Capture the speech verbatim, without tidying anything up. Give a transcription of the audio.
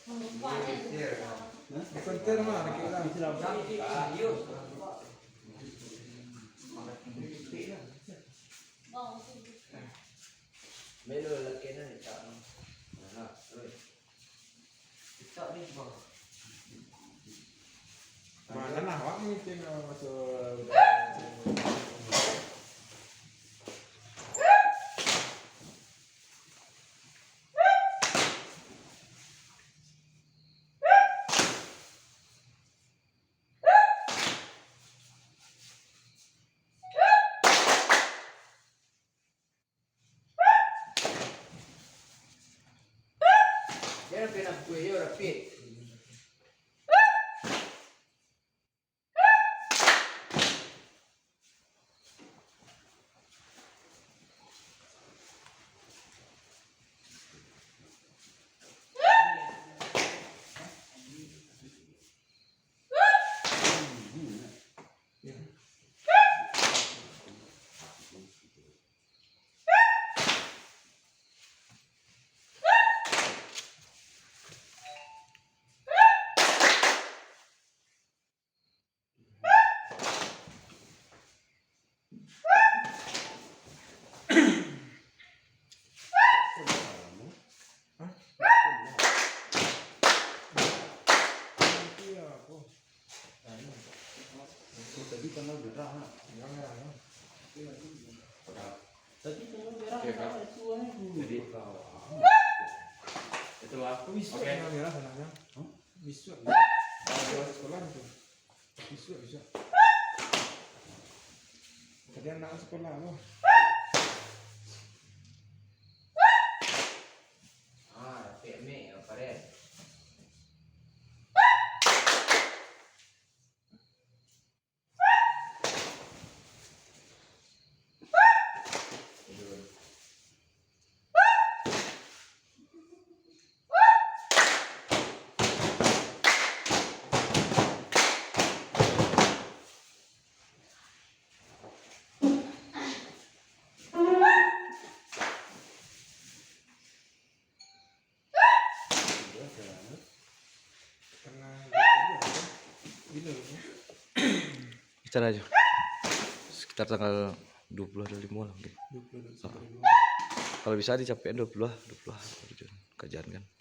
Konten mah, laki lah. Melo laki nah, tak. Nah, terus. Mana lah, awak mungkin, ah, masuk. Dia rapi nak kuih, dia rapi. Tadi tanggal merah, ha? Tanggal merah, ha? Tadi tanggal merah, itu, ha? Jadi, itu apa? Bisuak tanggal merah, sanang. Hah? Bisuak. Kalau sekolah itu. Bisuak, bisuak. Tadi anak sekolah tu. Ah, tapi ambil yang pakai. Kita aja. Sekitar tanggal dua puluh atau lima lah mungkin. Dua puluh, dua puluh. Kalau bisa dicapai dua puluh lah, dua puluh lah. Kajian kan.